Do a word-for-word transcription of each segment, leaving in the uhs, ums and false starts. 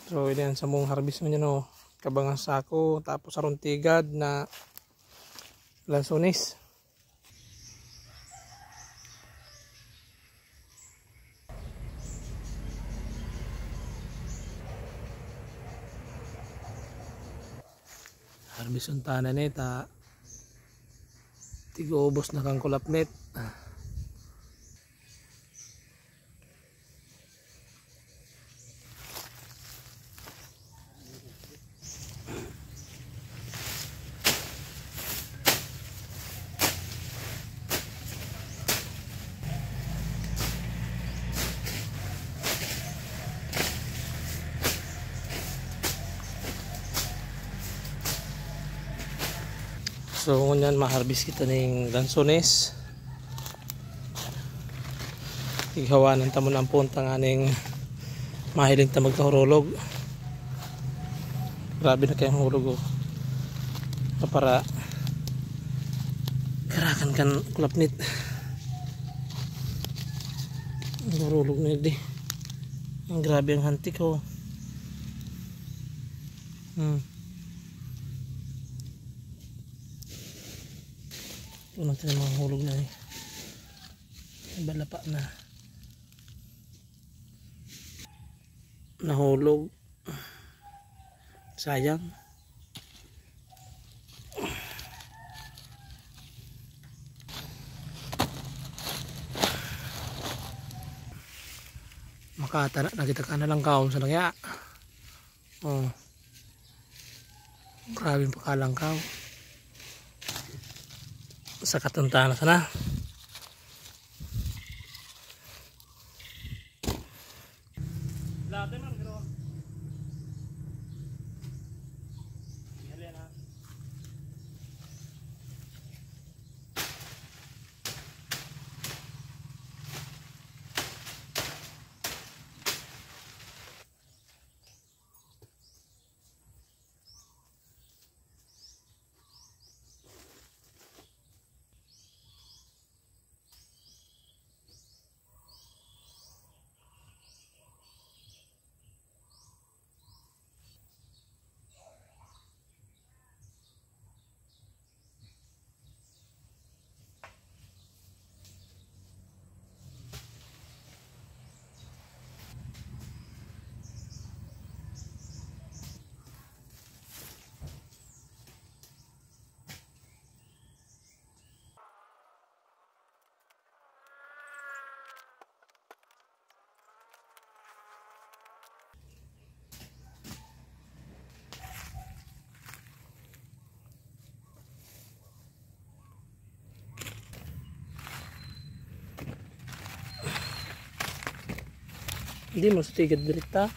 So, ini ang samong harvest man yan, oh. Kabangas sako, tapos aron tigad na lansones. Harvest unta na ni, ta tig-ubos na kan kulapnit. So, ngunyan, ma-harvest kita ning lansones. Ighawanan ta muna ang punta nganing mahiling ta magkahurulog. Grabe na kayang hulog, oh. Para karakan kan kulapnit. Ang hurulog na yun, di. Ang grabe ang hantik, oh. Hmm. Ito na tayo mga hulog na eh. Iba lapa na. Nahulog. Sayang. Makatana na kita ka na lang kaon sa lagya. Oh. Grabe yung pakalangkaw. Sa katuntahan na sana. Lahat na man, pero Hindi mo sa tigad direkta.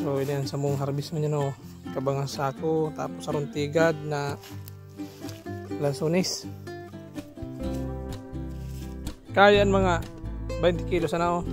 So, ini ang samong harvest man yan, oh. Kabangas sako, tapos aron tigad na lansones. Kaya yan mga twenty kilos, ano?